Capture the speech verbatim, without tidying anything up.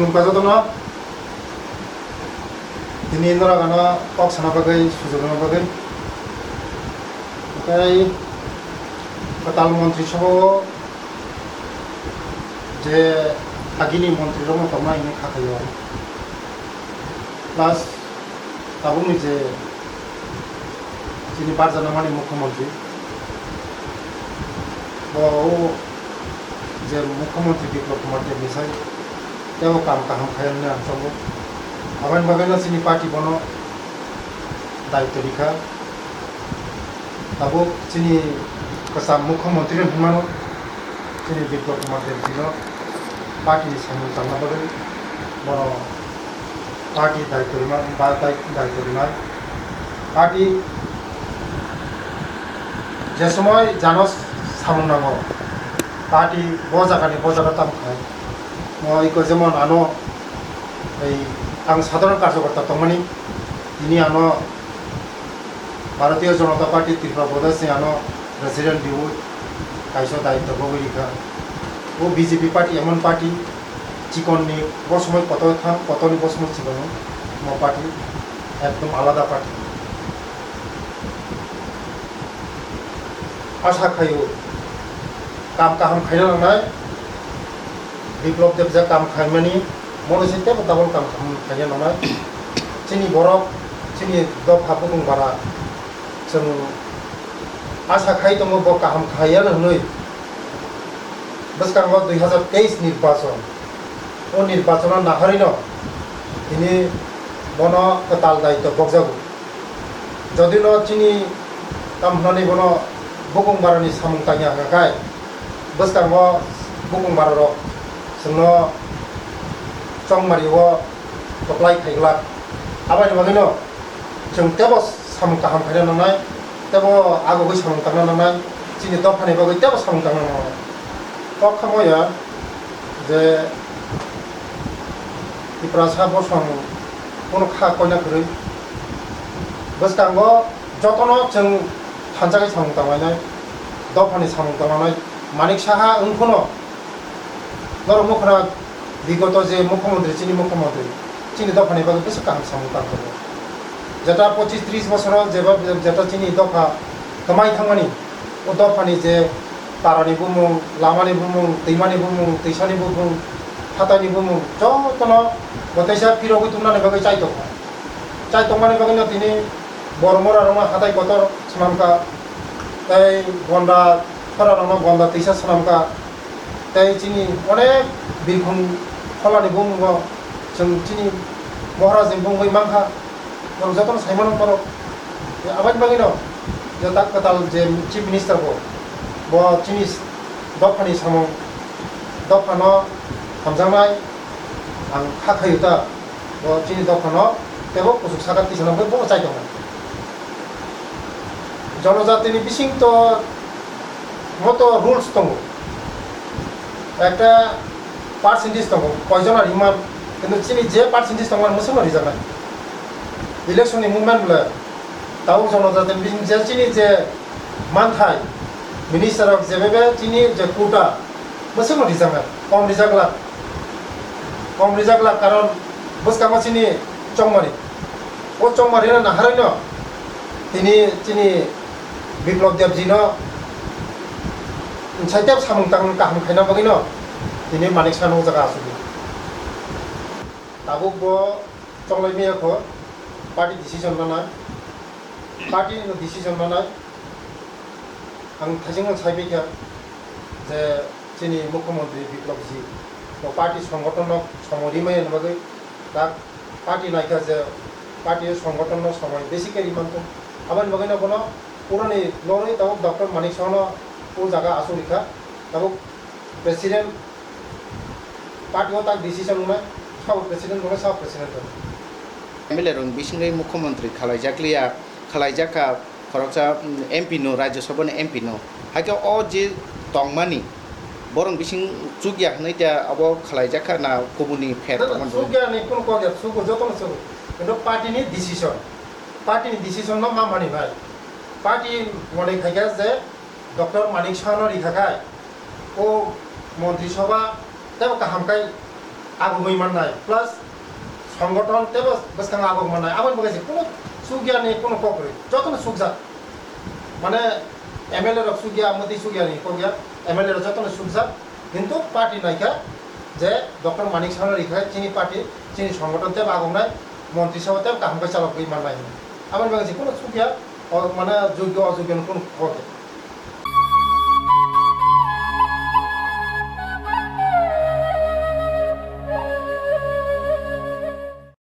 Khulumkha jotono, tini norok ano kok sana bagwi, sujok rwna bagwi. Tei kwtal montri sabha o je agini montri rokno tongna hwnwi kha khaio. Plus tabukni je chini barjak nangmani mukhyamantri, bo o je mukhyamantri Biplab Kumar Deb ni sai tei o kam kaham khai hwnwi ang sago. Aboni bagwino chini party bono daityo rikha. Tabuk chini kwcham mukhyamantri hwnmano chini Biplab Kumar Deb jino party ni samung tangna bagwi bono party daityo rima, ba dai-, daityo rinai. Party je somoi jano samung nango, party bo jagani bo jaga tamo khai. Mo iko jemon ano ei ang sadharon karjokorta tongmani, tini ano Bharatiya Janata Party Tripura Pradesh ni ano President rwi kaisa daityo bogwi rikha. O B J P party emon party, chikon ni bo somoi kotor thang, kotor ni bo somoi chikon, mo party ekdom alada party. Asa khaio kam kaham khaina nangnai, Biplab Deb je kam khaimani, mono se tebo double kam kaham khaina nangnai. Chini borok, chini dopha bukung bara, chwng asa khai tongo bo kaham khaiya hwnwi. Bwskango dui hazar teis nirbachon, o nirbachono naharino tini bono kwtal daityo bokjago. Jodi no chini tam hwnani bono bukung barani samung tangya hwnkha khai, bwskango bukung bararok chwngno chongmari o kwplai khai glak. Aboni bagwino chwng tebo samung kaham khaina nangnai, tebo agugwi samung tangna nangnai, chini dophani bagwi tebo samung tangna nangnai. Kok kha boya je Tiprasa bosong bono kha koina kwrwi. Bwskango jotono chwng thansa khe samung tanglainai, dophani samung tanglainai. Manik Saha wngkhuno norok nukha na bigoto je mukhyamantri, chini mukhyamantri, chini dophani bagwi bwswk kaham samung tangkhago. Jeta pochis tris bosoro jeba, jeta chini dopha kwmai thangmani, o dophani je parani bumung, lamani bumung, twimani bumung, twisani bumung, hataini bumung, jotono bo teisa phirogwi tubunani bagwi chai tongkha. Chai tongmani bagwino tini Bormora rokno hatai kotor swnamkha, tei Gonda Khorarokno Gonda twisa swnamkha, tei chini onek birkhung pholani bumungo chwng chini Maharajni bumungwi mankha. Norok jotono saimano borok. Aboni bagwino je tak kwtal je Chief Minister bo, bo chini dophani samung, dophano hamjaknai ang kha khaio ta, bo chini dophano teibo kuchuk saka tisana bo chai tongo. Jonojatini bising to moto rules tongo. Ekta percentage tongo, koijon riman, kintu chini je percentage tongo, mwswkno rijaknai. Election ni movement le, tabuk jonojatini bising je chini je manthai, minister rok jebebe chini je quota, mwswkno rijaknai, kom rijaklak, kom rijaklak, karon bwskango chini chongmani, o chongmani no naharwi no, tini chini Biplab Debji no, bwsai tep samung tang kaham khaina bagwi no tini Manik Saha no o jaga achukdi. Tabuk bo chonglai maya kho, party decision nanai, party no decision nanai. Ang thaisingno sai phaikha je chini Mukhyamantri Biplab ji bo party songgothon no somoi rimaya ni bagwi tak party naikha je party songgothon no somoi besi khe rimantong. Aboni bagwi no bono purani lorwi tabuk Doctor Manik Saha no o jaga achuk rikha. Tabuk president party o tak decision wngnai, sabo president wngnai, sabo president wngnai. M L A rok bisingwi mukhyamantri khalaijakliya, khalaijakha khoroksa, mm, M P no, Rajya Sabha ni M P no. Hakhe o je tongmani, borok bising chukya hwnwi ta abo khalaijakha na kubuni pher tongmani? Chukya ni kunu kok ya, chugo, jotono chugo. Kintu party ni decision, party ni decision no ma mani bai. Party mone khaikha je Doctor Manik Saha no rikha khai, o Montri Sabha tebo kaham khai agumwi mannai, plus songothon teibo bwskang agok mannai. Aboni bagwi se kunu chukya ni kunu kok kwrwi, jotono chukjak. Mane M L A rok chukya, mwtwi chukya ni kok ya, M L A rok jotono chukjak. Kintu party naikha je Doctor Manik Saha rikha chini party, chini songothon teibo agoknai, montri sabha teibo kaham khe chalokgwi mannai. Aboni bagwi se kunu chukya, o mane jogyo ojogyo ni kunu kok ya.